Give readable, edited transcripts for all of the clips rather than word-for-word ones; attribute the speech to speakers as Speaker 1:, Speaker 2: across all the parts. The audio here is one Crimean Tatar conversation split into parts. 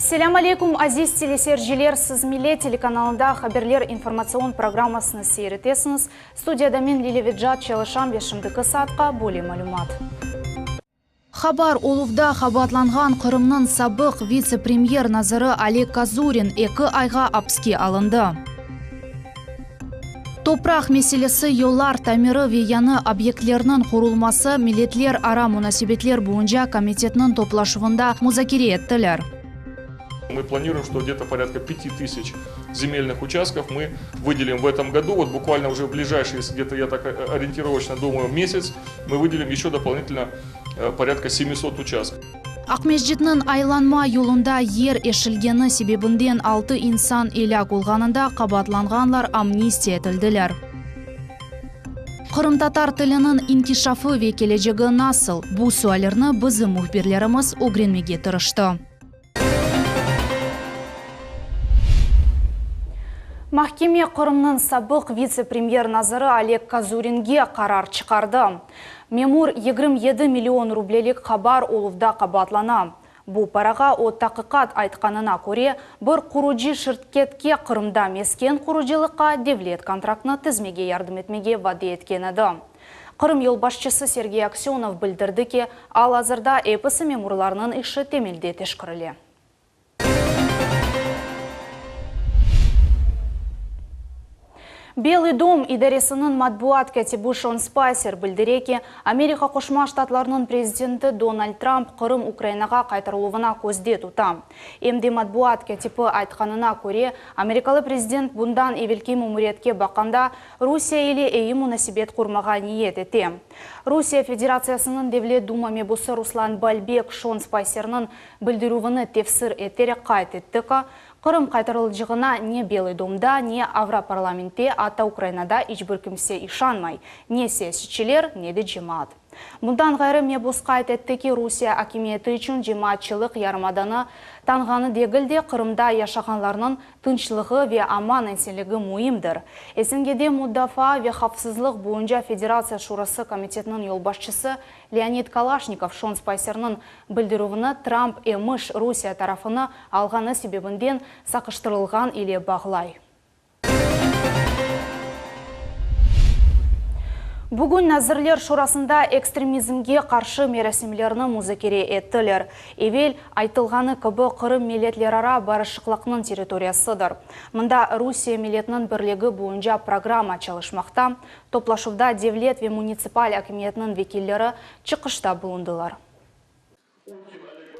Speaker 1: Selâm aleykum, aziz teleseyirciler! Siz Millet telekanalında Haberler informatsion programmasını seyir etesiñiz. Studiyada men, Lilâ Vecat, çalışam ve şimdiki saatqa böyle malümat. Habar oluvda qabaatlanğan Qırımnıñ sabıq vitse-premyer naziri Oleg Kazurin eki ayğa apske alındı. Topraq meselesi, yollar tamiri ve yañı obyektlerniñ qurulması milletlerara munasebetler boyunca komitetniñ toplaşuvında muzakere ettiler.
Speaker 2: Мы планируем, что где-то порядка 5000 земельных участков мы выделим в этом году. Вот буквально уже в ближайшие, где-то я так ориентировочно думаю, месяц, мы выделим еще дополнительно порядка 700 участков.
Speaker 1: Aqmescitniñ aylanma yolunda yer eşilgeni sebebinden altı insan elâk olğanında qabaatlanğanlar amnistiya etildiler. Qırımtatar tiliniñ inkişafı ve kelecegi nasıl? Bu suallerni bizim mühbirlerimiz ögrenmege tırıştı. Mahkeme Qırımnıñ sabıq vitse-premyer naziri Oleg Kazuringe qarar çıqardı. Memur 27 million rublelik qabar oluvda qabaatlana. Bu parağa o, taqiqat aytqanına köre, bir qurucı şirketke Qırımda mesken qurucılıqqa devlet kontraktını tizmege yardım etmege vade etken edi. Qırım yolbaşçısı Sergey Aksönov bildirdi ki, al-azırda episi memurlarnıñ işi temelde teşkirile. Belıy dom idaresiniñ matbuat kâtibi Şon Spayser bildire ki, Amerika Qoşma Ştatlarınıñ prezidenti Donald Tramp Qırım Ukrainağa qaytarıluvına közde tuta. Em de matbuat kâtibi aytqanına köre, amerikalı prezident bundan evelki memuriyetke baqqanda Rusiye ile eyi munasebet qurmağa niyet ete. Rusiye Federatsiyasınıñ Devlet Duma mebusı Ruslan Balbek Şon Spayserniñ bildirüvini tefsir eterek qayd etti ki, Qırım qaytarılacağına ne Belıy domda, ne Avroparlamentte, atta Ukrainada iç bir kimse işanmay, ne siyasetçiler, ne de cemaat. Bundan ğayrı, mebus qayd etti ki, Rusiye akimiyeti içün cemaatçılıq yarımadanı tanğanı degil de, Qırımda yaşağanlarnıñ tınçlığı ve aman-esenligi müimdir. SNGde Mudafaa ve havfsızlıq boyunca Federatsiya Şurası komitetiniñ yolbaşçısı Leonid Kalaşnikov Şon Spayserniñ bildirüvini Tramp emiş Rusiye tarafını alğanı sebebinden saqıştırılğan ile bağlay. Bugün Nazirler Şurasında ekstremizmge qarşı merasimlerni muzakere ettiler. Evel aytılğanı kibi, Qırım milletlerara barışıqlıqnıñ territoriyasıdır. Mında Rusiye milletiniñ birligi boyunca programma çalışmaqta. Toplaşuvda devlet ve munitsipal akimiyetniñ vekilleri çıqışta bulundılar.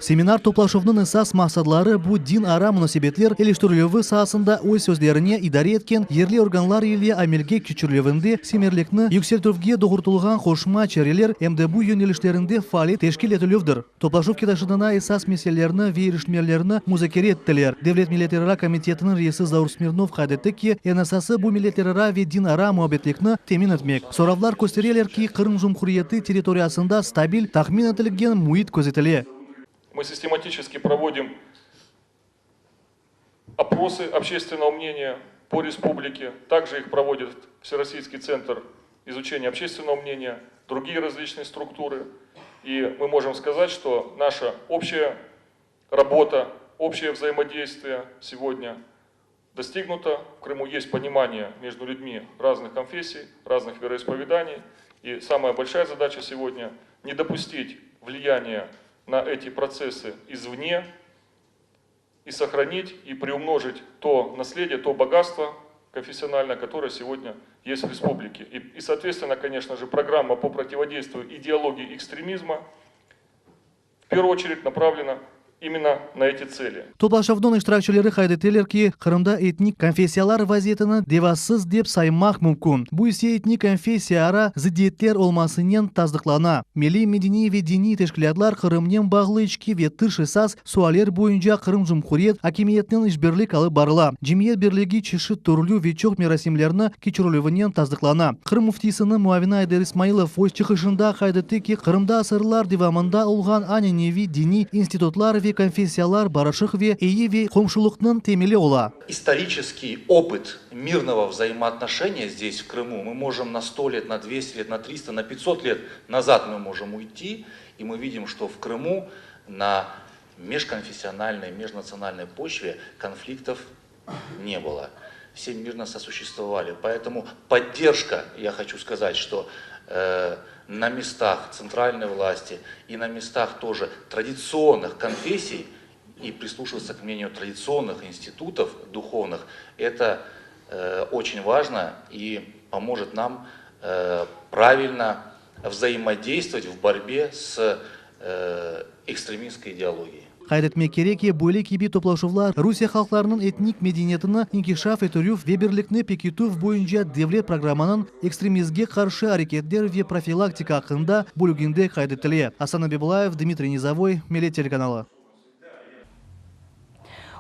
Speaker 3: Seminar toplaşuvnıñ esas maqsadları bu din ara munasebetler eliştirilüvi saasında öz sözlerine idare etken yerli organlar ile amelge keçirilüvinde semerlikni yükseltüvge doğrultılğan qoşma çareler em de bu yönelişlerinde faaliyet teşkil etilüvdir. Toplaşuv ketişatına esas meselelerni ve irişmelerni muzakere ettiler. Devlet milletlerara komitetiniñ reisi Zaur Smirnov qayd etti ki, eñ esası bu milletlerara ve dinara muabbetlikni temin etmek. Soravlar köstereler ki, Qırım Cumhuriyeti territoriyasında stabil, tahmin etilgen müit közetile.
Speaker 2: Мы sistematicheski provodim опросы общественного мнения по республике, также их проводит Всероссийский центр изучения общественного мнения, другие различные структуры. И мы можем сказать, что наша общая работа, общее взаимодействие сегодня достигнуто. В Крыму есть понимание между людьми разных конфессий, разных вероисповеданий. И самая большая задача сегодня – не допустить влияния на эти процессы извне и сохранить и приумножить то наследие, то богатство конфессиональное, которое сегодня есть в республике. И, и соответственно, конечно же, программа по противодействию идеологии экстремизма в первую очередь направлена именно на эти цели.
Speaker 3: Toplaşuvnıñ iştirakçileri qayd eteler ki, Qırımda etnik konfessiyalar vaziyetini davasız dep saymaq mümkün, bu ise etnik konfessiyaara zıddiyetler olmasınen tasdıqlana. Milliy, medeniy ve diniy teşkilâtlar Qırımnen bağlı içki ve tış esas sualler boyunca Qırım Cumhuriyet akimiyetinen işbirlik alıp barıla. Cemiyet birligi çeşit türlü ve çoq merasimlerni keçirilüvinen tasdıqlana. Qırım Müftisiniñ muavini Ayder İsmailov öz çıqışında qayd etti ki, Qırımda asırlar devamında olğan ananeviy diniy institutlar ve konfessiyalar barışıq ve eyi ve qomşulıqnıñ temeli ola.
Speaker 4: Исторический опыт мирного взаимоотношения здесь, в Крыму, мы можем на сто лет, на двести лет, на триста, на пятьсот лет назад мы можем уйти, и мы видим, что в Крыму на. межконфессиональной, межнациональной почве конфликтов не было. Все мирно сосуществовали. Поэтому поддержка, я хочу сказать, что э, на местах центральной власти и на местах тоже традиционных конфессий и прислушиваться к мнению традиционных институтов духовных, это э, очень важно и поможет нам э, правильно взаимодействовать в борьбе с э, экстремистской идеологией.
Speaker 3: Qayd etmek kerek ki, böyle kibi toplaşuvlar Rusiye halqlarınıñ etnik medeniyetini inkişaf ettirüv ve birlikni pekitüv boyunca devlet programmanıñ ekstremizmge qarşı areketler ve profilaktika aqqında bölüginde qayd etile. Asan Abibulayev, Dmitriy Nizovoy, Millet telekanalı.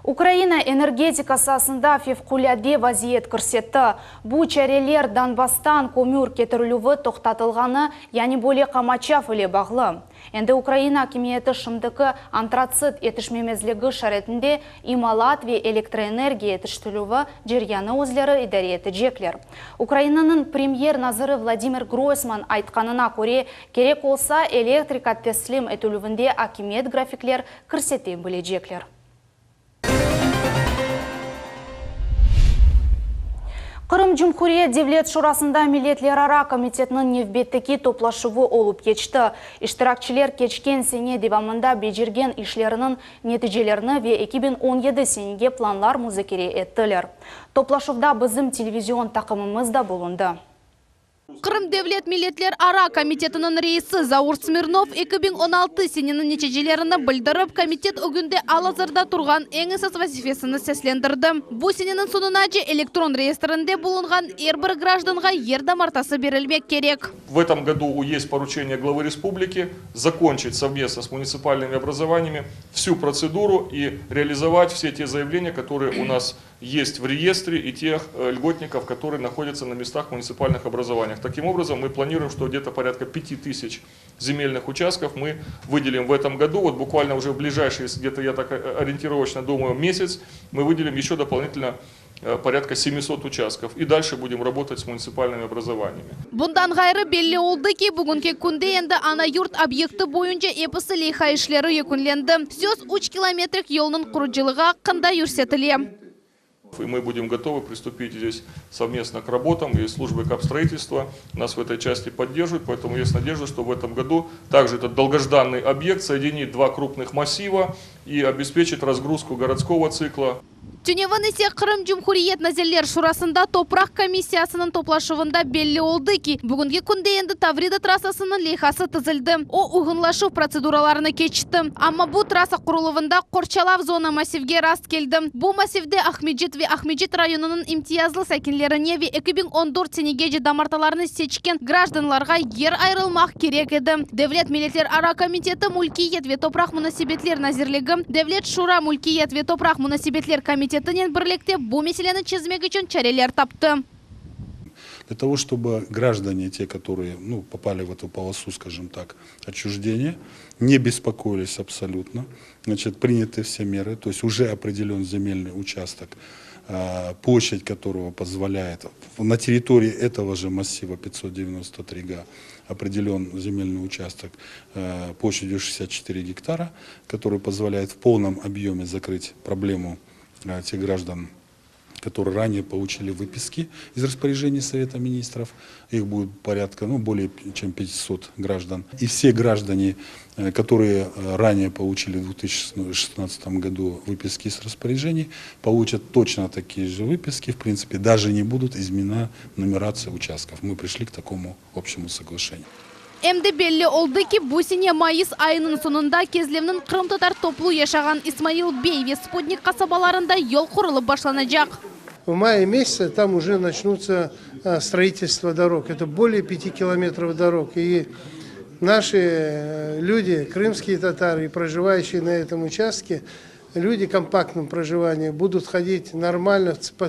Speaker 1: Ukraina energetika saasında fevqulâde vaziyet kirsetti. Bu çareler Donbasstan kömür ketirilüvi toqtatılğanı, yani böyle qamaçav ile bağlı. Endi Ukraina akimiyeti şimdiki antratsit yetişmemezligi şaraitinde imalat ve elektroenergiya yetiştirilüvi ceryanı özleri idare etecekler. Ukrainanıñ premyer naziri Vladimir Groysman aytqanına köre, kerek olsa, elektrika teslim etilüvinde akimiyet grafikler kirsete bilecekler. Qırım Cumhuriyet Devlet Şurasında Milletlerara komitetiniñ nevbetteki toplaşuvı olıp keçti. İştirakçiler keçken sene devamında becergen işleriniñ neticelerini ve 2017 senege planlar muzakere ettiler. Toplaşuvda bizim televizion taqımımız da bulundı.
Speaker 5: Qırım Devlet milletlerara komitetiniñ reisi Zaur Smirnov 2016 seneniñ neticelerini bildirip, komitet ögünde al-azırda turğan eñ esas vazifesini seslendirdi. Bu seneniñ soñunace elektron reyestrinde bulunğan er bir grajdanğa yer damartası berilmek kerek.
Speaker 2: В этом году есть поручение главы республики закончить совместно с муниципальными образованиями всю процедуру и реализовать все те заявления, которые у нас есть в реестре и тех э, льготников, которые находятся на местах муниципальных образованиях. Таким образом, мы планируем, что где-то порядка 5000 земельных участков мы выделим в этом году. Вот буквально уже в ближайшие, где-то я так э, ориентировочно думаю, месяц, мы выделим еще дополнительно э, порядка 700 участков. И дальше будем работать с муниципальными образованиями.
Speaker 5: Bundan ğayrı belli oldı ki, bugünki künde endi ana yurt obyekti boyunca episi leyha işleri yekünlendi. Söz 3 kilometrlik yolnıñ qurucılığı aqqında yürsetile.
Speaker 2: И мы будем готовы приступить здесь совместно к работам, и службы капстроительства нас в этой части поддерживают, поэтому есть надежда, что в этом году также этот долгожданный объект соединит два крупных массива и обеспечит разгрузку городского цикла.
Speaker 5: Tünevin ise Qırım Cumhuriyet Nazirler Şurasında topraq komissiyasınıñ toplaşuvında belli oldı ki, bugünki künde endi Tavrida trassasınıñ leyhası tizildi. O, uyğunlaşuv protseduralarını keçti. Amma bu trassa quruluvında qorçalav zona massivge rast keldi. Bu massivde Aqmescit ve Aqmescit rayonınıñ imtiyazlı sakinlerine ve 2014 senegece damartalarını seçken grajdanlarğa yer ayırılmaq kerek edi. Devlet milletlerara komiteti Mülkiyet ve topraq munasebetler nazirligi, Devlet şura Mülkiyet ve topraq munasebetler komitetinen birlikte bu meseleni çezmek içün çareler taptı.
Speaker 6: Для того, чтобы граждане, те, которые ну, попали в эту полосу, скажем так, отчуждения, не беспокоились абсолютно. Значит, приняты все меры, то есть уже определен земельный участок, а, площадь которого позволяет на территории этого же массива 593 га определен земельный участок э, площадью 64 гектара, который позволяет в полном объеме закрыть проблему э, тех граждан, которые ранее получили выписки из распоряжений Совета Министров. Их будет порядка, ну, более чем 500 граждан. И все граждане, э, которые э, ранее получили в 2016 году выписки из распоряжений, получат точно такие же выписки. В принципе, даже не будут изменена нумерация участков. Мы пришли к такому общему соглашению.
Speaker 5: Em de belli oldı ki, bu sene mayıs ayınıñ soñunda Kezlevniñ qırımtatar toplu yaşağan İsmail Bey ve Sputnik qasabalarında yol qurulıp başlanacaq.
Speaker 7: В мае месяце там уже начнутся а, строительство дорог. Это более пяти километров дорог. И наши э, люди, крымские татары, проживающие на этом участке, люди компактном проживании, будут ходить нормально по.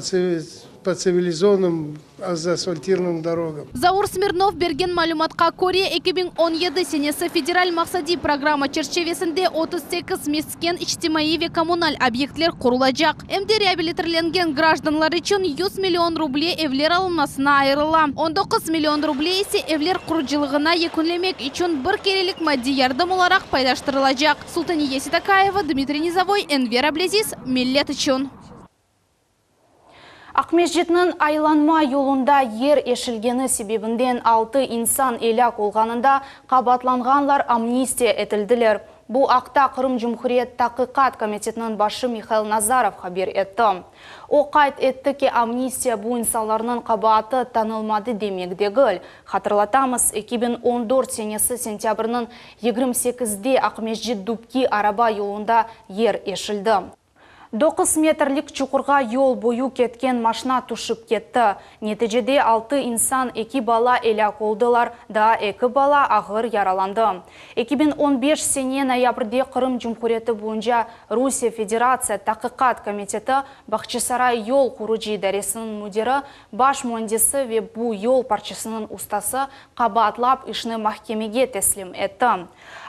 Speaker 7: По цивилизованным заасфальтированным дорогам.
Speaker 5: Zaur Smirnov bergen malümatqa köre, 2017 senesi federal maqsadiy programma çerçevesinde 38 mesken, içtimaiy ve kommunal obyektler qurulacaq. Em de reabilitirlengen grajdanlar içün 100 million ruble evler alınmasına ayırıla. 19 million ruble ise evler qurucılığına yekünlemek içün bir kerelik maddiy yardım olaraq paylaştırılacaq. Sultaniye Seytakayeva, Dmitriy Nizovoy, Enver Ablâziz, Millet içün.
Speaker 1: Aqmescitniñ aylanma yolunda yer eşilgeni sebebinden altı insan elâk olğanında qabaatlanğanlar amnistiya etildiler. Bu aqta Qırım Cumhuriyet Taqiqat komitetiniñ başı Mihail Nazarov haber etti. O qayd etti ki, amnistiya bu insanlarnıñ qabaatı tanılmadı demek degil. Hatırlatamız, 2014 senesi sentâbrniñ 28-de Aqmescit-Dubki araba yolunda yer eşildi. 9 metrlik çuqurğa yol boyu ketken maşna tüşip ketti. Neticede altı insan, eki bala elâk oldılar, daa eki bala ağır yaralandı. 2015 sene noyabrde Qırım Cumhuriyeti boyunca Rusiye Federatsiya Taqiqat komiteti Bağçasaray yol qurucı idaresiniñ müdiri, baş müendisi ve bu yol parçasınıñ ustası qabaatlap işni mahkemege teslim etti.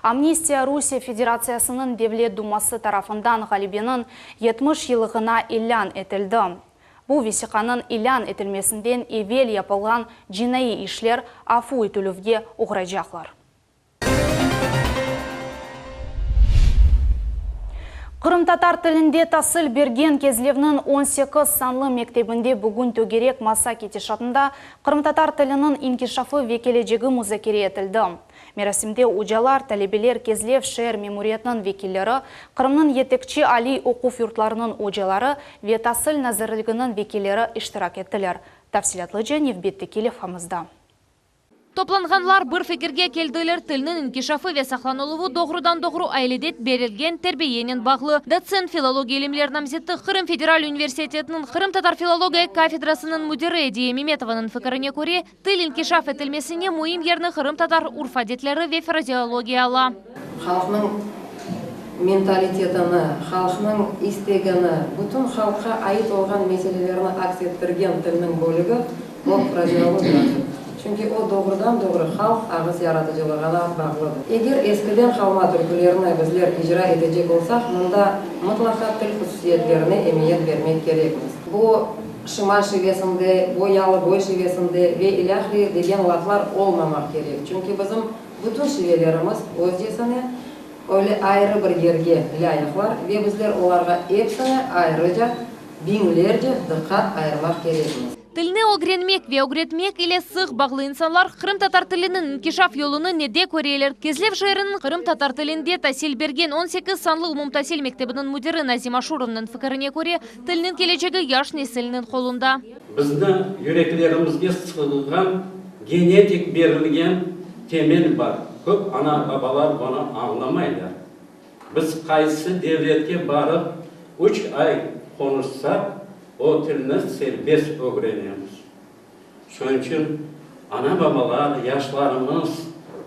Speaker 1: Amnistiya Rusiye Federatsiyasınıñ Devlet duması tarafından ğalebeniñ 70 yıllığına ilân etildi. Bu vesiqanıñ ilân etilmesinden evel yapılğan cinaiy işler afu etilüvge oğraycaqlar. Qırımtatar tilinde tasil bergen Kezlevniñ 18 sanlı mektebinde bugün tögerek masa ketişatında qırımtatar tiliniñ inkişafı ve kelecegi muzakere etildi. Merasimde ocalar, talebeler, Kezlev şeer memuriyetiniñ vekilleri, Qırımnıñ yetekçi aliy oquv yurtlarınıñ ocaları ve Tasil nazirliginiñ vekilleri iştirak ettiler. Tafsilâtlıca nevbetteki levhamızda.
Speaker 8: Toplanğanlar bir fikirge keldiler, tilniñ inkişafı ve saqlanıluvı doğrudan-doğru ailede berilgen terbiyenen bağlı. Dotsent, filologiya ilimler namzeti, Qırım federal universitetiniñ qırımtatar filologiya kafedrasınıñ müdiri Ediye Memetovanıñ fikirine köre, Til inkişaf etilmesine müim yerni qırımtatar urf-adetleri ve frazeologiya ala.
Speaker 9: Halqnıñ mentalitetini, halqnıñ istegini, bütün halqqa ait olğan meselelerni aks ettirgen tilniñ bölügi o frazeologiyadır. Çünki o doğrudan-doğru halq ağız yaratıcılığına bağlıdır. Eger eskiden qalma türkülerni bizler icra etecek olsaq, mında mıtlaqa til hususiyetlerine emiyet bermek kerekmiz. Bu Şimal şivesinde, bo Yalıboy şivesinde ve ilâhre degen laflar olmamaq kerek, çünki bizim bütün şivelerimiz özcesine öyle ayrı bir yerge lâyıqlar ve bizler olarğa epsine ayrıca biñlerce diqqat ayırmaq kerekmiz.
Speaker 8: Tilni ögrenmek ve ögretmek ile sıq bağlı insanlar qırımtatar tiliniñ inkişaf yolunı nede köreler? Kezlev şeeriniñ qırımtatar tilinde tasil bergen 18 sanlı umumtasil mektebiniñ müdiri Nazim Aşurovnıñ fikirine köre, Tilniñ kelecegi yaş nesilniñ qolunda.
Speaker 10: Bizni yüreklerimizge sığğan genetik berilgen temel bar. Köp ana-babalar bunı añlamaylar. Biz qaysı devletke barıp üç ay qonuşsaq, o tilni serbest ögrenemiz. Şunıñ içün ana-babalar, yaşlarımız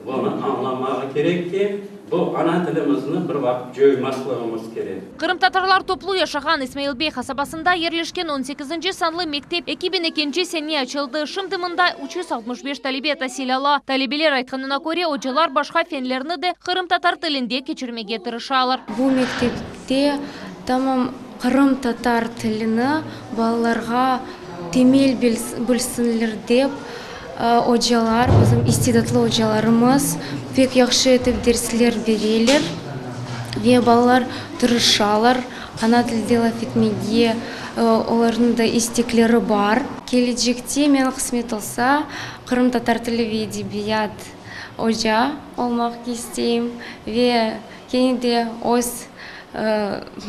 Speaker 10: bunı añlamağı kerek ki, bu ana tilimizni bir vaqıt coymaslığımız kerek.
Speaker 8: Qırımtatarlar toplu yaşağan İsmail Bey qasabasında yerleşken on sekizinci sanlı mektep 2002 sene açıldı. Şimdi mında 365 talebe tasil ala. Talebeler aytqanına köre, ocalar başqa fenlerni de qırımtatar tilinde keçirmege tırışalar.
Speaker 11: Bu mektepte tamam Qırımtatar tilini balalarğa temel bilsinler dep, ocalar, bizim istidatlı ocalarımız pek yahşı etip dersler bereler ve balalar tırışalar ana tilde laf etmege, olarnıñ da istekleri bar. Kelecekte men qısmet olsa, qırımtatar tili ve edebiyat oca olmaq isteyim ve Kene de öz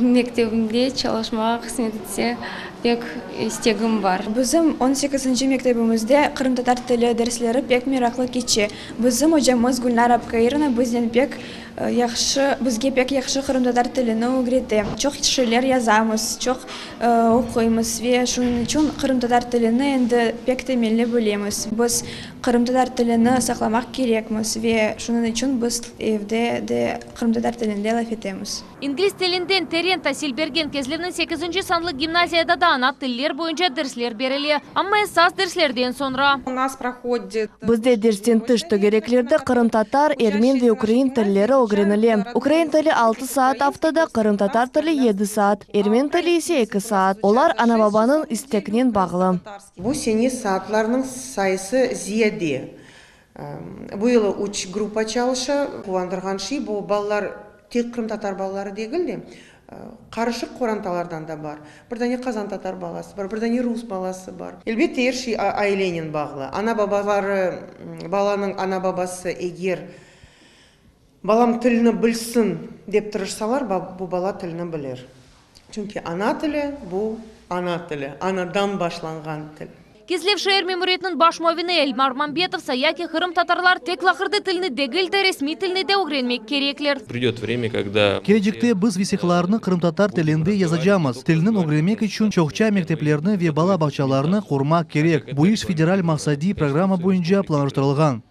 Speaker 11: mektebimde çalışmağa qısmet etse, pek istegim bar.
Speaker 12: Bizim on sekizinci mektebimizde qırımtatar tili dersleri pek meraqlı keçe. Bizim ocamız Gülnara Abkairovna biznen pek yahşı, bizge pek yahşı qırımtatar tilini ögrete. Çoq şiirler yazamız, çoq oquymız ve şunıñ içün qırımtatar tilini endi pek temelli bilemiz. Biz Qırımtatar tilini saqlamaq kerekmiz ve şunıñ içün biz evde de qırımtatar tilinde laf etemiz.
Speaker 8: İngliz tilinden teren tasil bergen Kezlevniñ sekizinci sanlı gimnaziyada da. ana tiller boyunca dersler berile. Amma esas derslerden soñra.
Speaker 13: Bizde dersten tış tögereklerde qırımtatar, ermen ve ukrain tilleri ögrenile. Ukrain tili altı saat aftada, qırımtatar tili yedi saat, ermen tili ise eki saat. Olar ana-babanıñ isteknen bağlı.
Speaker 14: Bu sene saatlarnıñ sayısı ziyade. Bu yılı üç gruppa çalışa. Quvandırğan şey, bu balalar tek qırımtatar balaları degil de, qarışıq qorantalardan da bar. Bir dane qazantatar balası bar, bir dane rus balası bar. Elbette, er şey ailenen bağlı. Ana-babaları, balanıñ ana-babası eger balam tilni bilsin dep tırışsalar, bu bala tilni bilir. Çünki ana tili, bu ana tili, anadan başlanğan til.
Speaker 8: Kezlev şeer memuriyetiniñ baş muavini Elmar Mambetov saya ki, qırımtatarlar tek laqırdı tilini degil de, resmiy tilni de ögrenmek kerekler.
Speaker 15: Pridöt vremya, kogda.
Speaker 3: Kelecekte biz vesiqalarnı qırımtatar tilinde yazacamız. Tilni ögrenmek içün çoqça mekteplerni ve bala bağçalarını qurmaq kerek. Bu iş federal maqsadiy programma boyunca planlaştırılğan.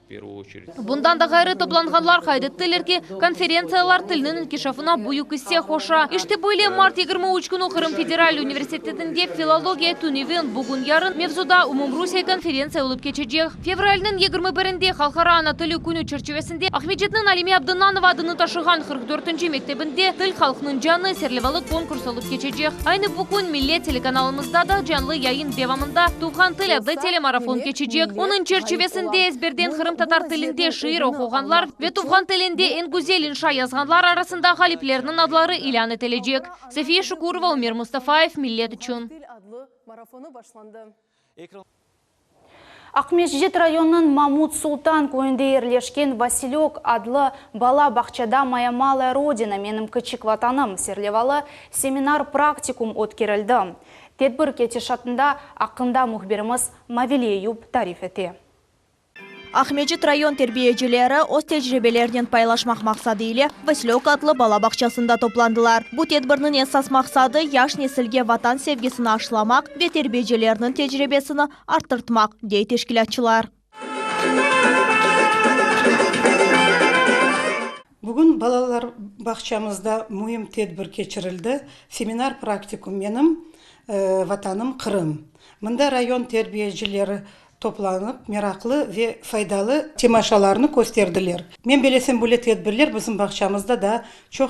Speaker 8: Bundan da ğayrı, toplanğanlar qayd ettiler ki, konferentsiyalar tilniñ inkişafına büyük isse qoşa. İşte böyle, mart 23 künü Qırım federal universitetinde Filologiya, tünevin, bugün, yarın mevzuda umumrusiye konferentsiya olıp keçecek. Fevralniñ 21-inde Halqara ana tili künü çerçivesinde Aqmescitniñ Alime Abdennanova adını taşığan 44-nci mektebinde Til, halqnıñ canı serlevalı konkurs olıp keçecek. Aynı bu kün Millet telekanalımızda da canlı yayın devamında Tuvğan til adlı telemarafon keçecek. Onıñ çerçivesinde ezberden qırımtatar tilinde şiir oquğanlar ve tuvğan tilinde eñ güzel inşa yazğanlar arasında ğaliplerniñ adları ilân etilecek. Safiye Şukurova, Ümer Mustafayev, Millet içün.
Speaker 1: Aqmescit rayonınıñ Mamut Sultan köyünde yerleşken Vasilök adlı bala bağçada Moya malaya Rodina, Menim kiçik Vatanım, serlevalı seminar-praktikum ötkerildi. Tedbir ketişatında aqqında mühbirimiz Mavile Eyup tarif ete.
Speaker 16: Aqmescit rayon terbiyecileri öz tecribelerinen paylaşmaq maqsadı ile Vasilök adlı bala bağçasında toplandılar. Bu tedbirniñ esas maqsadı, yaş nesilge Vatan sevgisini aşılamaq ve terbiyecilerniñ tecribesini arttırtmaq, dey teşkilâtçılar.
Speaker 17: Bugün balalar bağçamızda müim tedbir keçirildi, seminar-praktikum Menim Vatanım Qırım. Mında rayon terbiyecileri toplanıp, meraqlı ve faydalı temaşalarnı kösterdiler. Men belesem, böyle tedbirler bizim bağçamızda daa çoq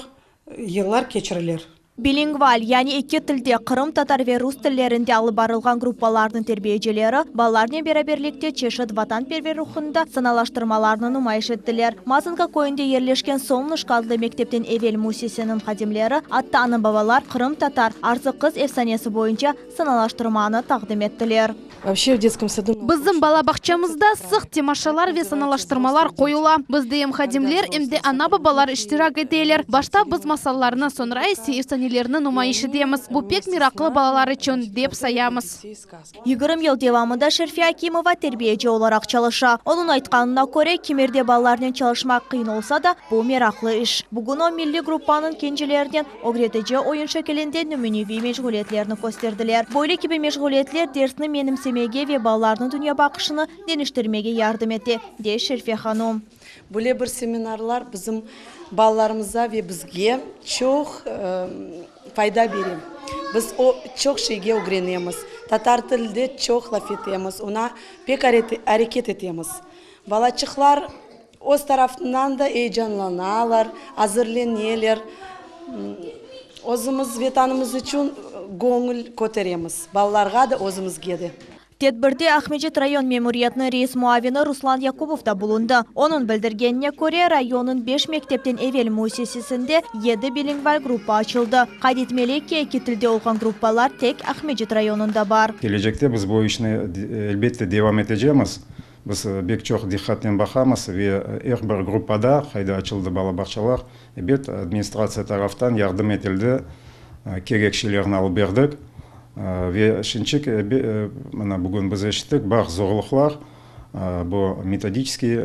Speaker 17: yıllar keçirilir.
Speaker 16: Bilingval, yani eki tilde, qırımtatar ve rus tillerinde alıp barılğan gruppalarnıñ terbiyecileri balalarnen beraberlikte çeşit vatanperver ruhunda sanalaştırmalarnı numayış ettiler. Mazanka köyünde yerleşken Solnışko adlı mektepten evel müessiseniñ hadimleri, atta ana-babalar qırımtatar Arzı qız efsanesi boyunca sanalaştırmanı taqdim ettiler.
Speaker 5: Bizim bala bağçamızda sıq temaşalar ve sanalaştırmalar qoyula. Bizde em hadimler, em de ana-babalar iştirak eteler. Başta biz masallarnı, soñra ise efsanelerni numayış etemiz. Bu pek meraqlı balalar içün, dep sayamız.
Speaker 16: 20 yıl devamında Şerfiye Akimova terbiyeci olaraq çalışa. Onıñ aytqanına köre, kimerde balalarnen çalışmaq qıyın olsa da, bu meraqlı iş. Bugün o, milliy gruppanıñ kencelerinen Ögretici oyun şekilinde nümüneviy meşğuliyetlerni kösterdiler. Böyle kibi meşğuliyetler dersni menimsemege ve balalarnıñ dünyabaqışını deñiştirmege yardım ete, dey Şerfe hanum.
Speaker 18: Böyle bir seminarlar bizim balalarımıza ve bizge çoq fayda bere. Biz o çoq şeyge ögrenemiz, tatar tilde çoq laf etemiz, oña pek areket etemiz. Balaçıqlar Öz tarafından da eyecanlanalar, azırleneler. Özümiz Vetanımız içün göñül köteremiz, balalarğa da, özümizge de.
Speaker 16: Tedbirde Aqmescit rayon memuriyetiniñ reis muavini Ruslan Yakubov da bulundı. Onıñ bildirgenine köre, rayonnıñ beş mektepten evel müessisesinde yedi bilingval gruppa açıldı. Qayd etmeli ki, eki tilde olğan gruppalar tek Aqmescit rayonında bar.
Speaker 19: Kelecekte biz bu işni, elbette, devam etecemiz. Biz bek çoq diqqatnen baqamız ve er bir gruppada, qayda açıldı bala bağçalar, ebet, administratsiya taraftan yardım etildi, kerek şeylerni alıp berdik. Ve şimdçik, mına bugün biz eşittik, bar zorluqlar, bu metodiçeskiy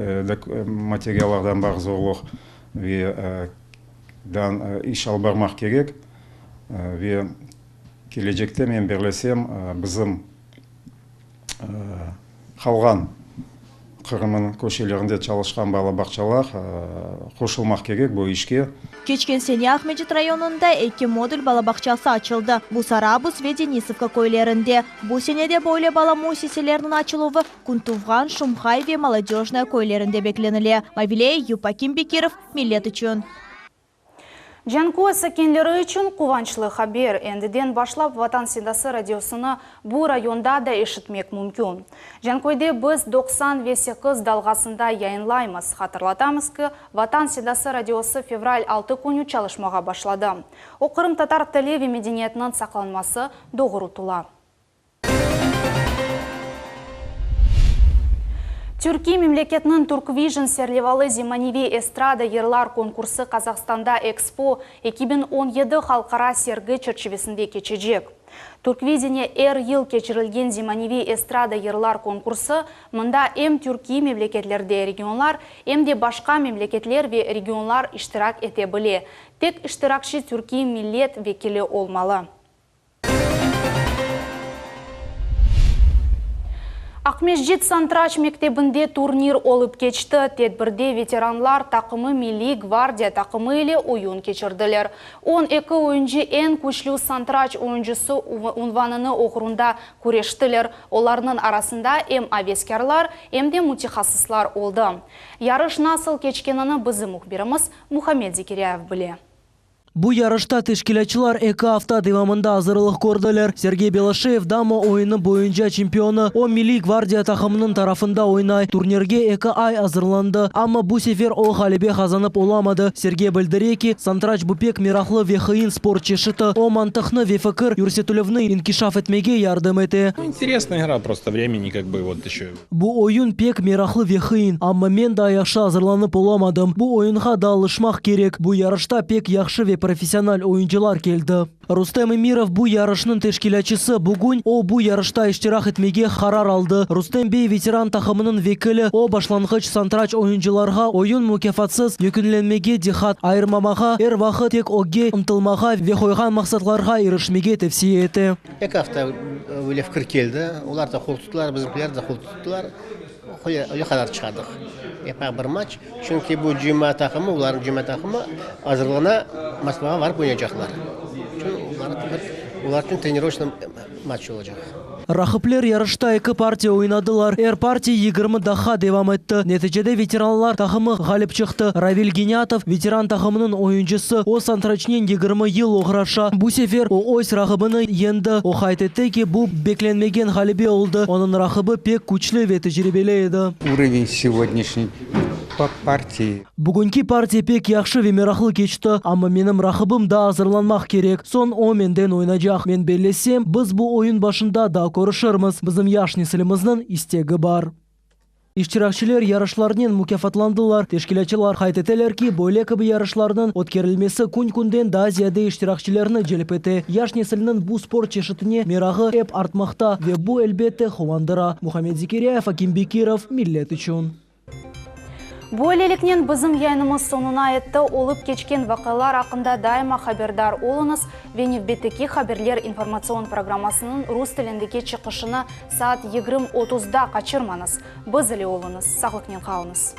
Speaker 19: materiallardan bar zorluq ve dan iş alıp barmaq kerek. Ve kelecekte men birlesem, bizim. Qalğan. Qırımnıñ köşelerinde çalışqan bala bağçalar qoşulmaq kerek bu işke.
Speaker 16: Keçken sene Aqmescit rayonında eki modul bala bağçası açıldı, bu Sarabuz ve Denisovka köylerinde. Bu sene de böyle bala müessiseleriniñ açıluvı Küntuvğan, Şumhay ve Molodöjnoye köylerinde beklenile. Mavile Eyüp, Akim Bekirov, Millet içün.
Speaker 1: Canköy sakinleri içün quvançlı haber, endiden başlap Vatan sedası radiosını bu rayonda da eşitmek mümkün. Canköyde biz 98 dalğasında yayınlaymız. Hatırlatamız ki, Vatan sedası radiosı fevral 6 künü çalışmağa başladı. O, qırımtatar tili ve medeniyetiniñ saqlanması doğrultıla. Türkiy memleketniñ Turkvision serlevalı zemaneviy estrada yırlar konkursı Qazahstanda Expo 2017 halqara sergi çerçivesinde keçecek. Turkvidene er yıl keçirilgen zemaneviy estrada yırlar konkursı, mında em türkiy memleketlerde regionlar, em de başqa memleketler ve regionlar iştirak ete bile. Tek iştirakçi türkiy millet vekili olmalı. Aqmescit santraç mektebinde turnir olıp keçti. Tedbirde veteranlar taqımı Milliy gvardiya taqımı ile oyun keçirdiler. 12 oyuncı eñ küçlü santraç oyuncısı unvanını oğrunda küreştiler. Olarnıñ arasında em aveskârlar, em de mütehassıslar oldı. Yarış nasıl keçkenini bizim mühbirimiz Muhammed Zekiryayev bile.
Speaker 15: Bu yarışta teşkilâtçılar eki afta devamında azırlıq kördiler. Sergey Beloşeyev dama oyunı boyunca çempionı, o, Milliy gvardiya taqımınıñ tarafında oynay. Turnirge eki ay azırlandı, amma bu sefer o, ğalebe qazanıp olamadı. Sergey bildire ki, santraç bu pek meraqlı ve qıyın sport çeşiti, o, mantıqnı ve fikir yürsetülüvni inkişaf etmege yardım ete.
Speaker 20: İnteresnaya igra, prosto vremeni kak bı vot eşe.
Speaker 15: Bu oyun pek meraqlı ve qıyın, amma men daa yahşı azırlanıp olamadım. Bu oyunğa daa alışmaq kerek. Bu yarışta pek yahşı ve professional oyuncılar keldi. Rustem Emirov bu yarışnıñ teşkilâtçısı. Bugün o, bu yarışta iştirak etmege qarar aldı. Rustem bey veteran taqımınıñ vekili. O, başlanğıç santraç oyuncılarğa oyun mukâfatsız yekünlenmege diqqat ayırmamağa, er vaqıt tek ögge ıntılmağa ve qoyğan maqsatlarğa irişmege tevsiye ete.
Speaker 21: Eki afta öyle fikir keldi. Olar da qol tuttılar, bizimkiler de qol tuttılar. Öyle qarar çıqardıq. Yapayıq bir matç. Çünki bu cıyma taqımı, olarnıñ cıyma taqımı azırlana, Moskvağa barıp oynaycaqlar. Olar içün trenirovочный matç olacaq.
Speaker 15: Raqipler yarışta eki partiya oynadılar. Er partiya 20 daqqa devam etti. Neticede veteranlar taqımı ğalip çıqtı. Ravil Genâtov, veteran taqımınıñ oyuncısı, o santraçnen 20 yıl oğraşa. Bu sefer o öz raqibini yeñdi. O qayd etti ki, bu beklenmegen ğalebe oldı, onıñ raqibi pek küçlü ve tecribeli edi.
Speaker 22: Uroven segodnâşnıy partiyi.
Speaker 15: Bugünki partiya pek yahşı ve meraqlı keçti, amma menim raqibim daa azırlanmaq kerek. Soñ o menden oynacaq. Men bellesem, biz bu oyun başında daa körüşirmiz. Bizim yaş nesilimizniñ istegi bar. İştirakçiler yarışlarnen mukâfatlandılar. Teşkilâtçılar qayd eteler ki, böyle kibi yarışlarnıñ ötkerilmesi kün-künden daa ziyade iştirakçilerni celp ete. Yaş nesilniñ bu sport çeşitine merağı ep artmaqta ve bu, elbette, quvandıra. Muhammed Zekiryayev, Akim Bekirov, Millet içün.
Speaker 1: Böyleliknen bizim yayınımız soñuna yetti. Olıp keçken vaqialar aqqında daima haberdar oluñız ve nevbetteki haberler informatsion programmasınıñ rus tilindeki çıqışını saat 20:30-da qaçırmañız. Biz ile oluñız. Sağlıqnen qalıñız.